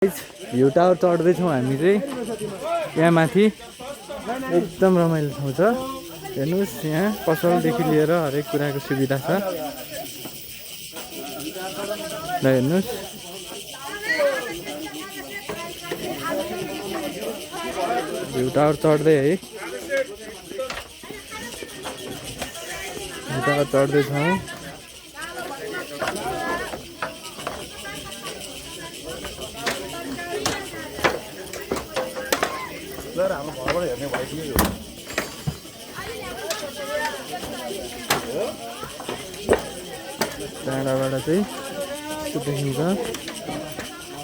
view tower चढ्दैछौँ हामी चाहिँ यहाँ माथि एकदम रमाइलो ठाउँ छ हेर्नुहोस् यहाँ पसलदेखि लिएर हरेक कुराको सुविधा छ ल हेर्नुहोस् भ्यू टावर चढ्दै है भ्यू टावर चढ्दैछौँ टाढाबाट चाहिँ यस्तो देखिन्छ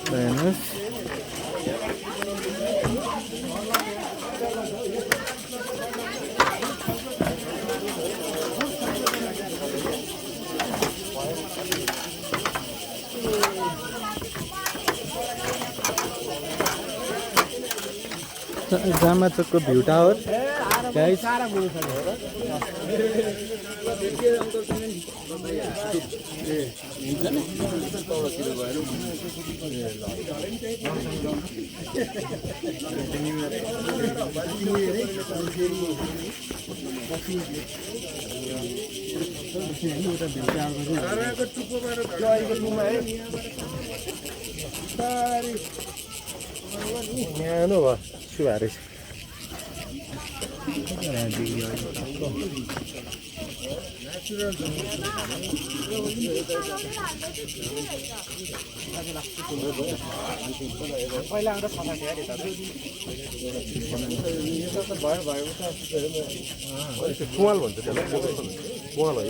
हेर्नुहोस् जामा चोकको भ्यू टावर गाइस न्यानो भयो सुहारेछ पुवाल भन्छ त्यसलाई पुवाल हो